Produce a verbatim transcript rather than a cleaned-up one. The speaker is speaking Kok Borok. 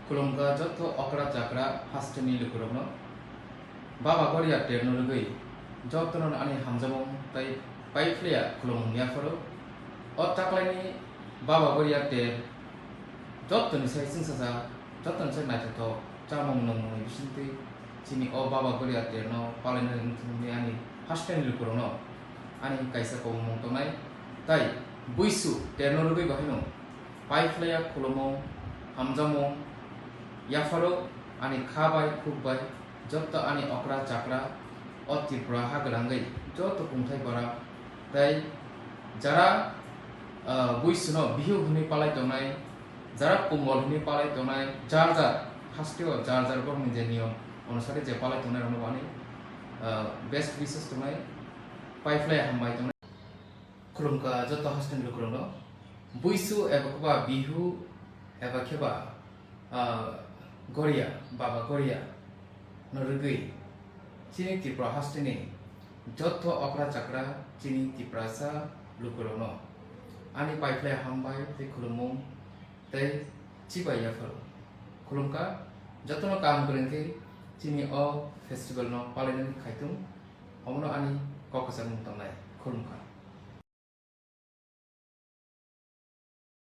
Khulumkha joto okra chakra hasteni lukurokno. Baba Goria terno rwgwi jotono ani hamjamung tei paiphlaiya khulumung yapharo. O taklaini Baba Goria ter jotoni sai chwngsajak, jotoni sai naithothok chamung nungmungni bisingtwi chini o Baba Goria terno palainani wngthokni ani hasteni lukurokno ani kaisa komung tongnai. Tai buisu terno rwgwi bahaino paiphlaiya khulumung, hamjamung yapharo ani kha bai khuk bai joto ani okra chakra o Tripura ha gwnangwi joto kungthai bara tei jara, ah, buisuno bihu hwnwi palai tongnai, jara pungol hwnwi palai tongnai, jar jar hasteo jar jar borokni je niyom onusare je palai tongnai rokno bo ani, ah, best wishes tongnai, paiphlai hambai tongnai. Khulumkha joto hasteni lukurokno. Buisu eba khe ba bihu eba khe ba, ah, Goria, Baba Goria no rwgwi chini Tripura hasteni joto okra chakra chini Tiprasa lukurokno ani paiphlai hambai tei khulumung tei chibai yapharo. Khulumkha jotono kaham kwrwng khe chini o festival no palainani khaitung, omono ani kok kwchangmung tongnai. Khulumkha.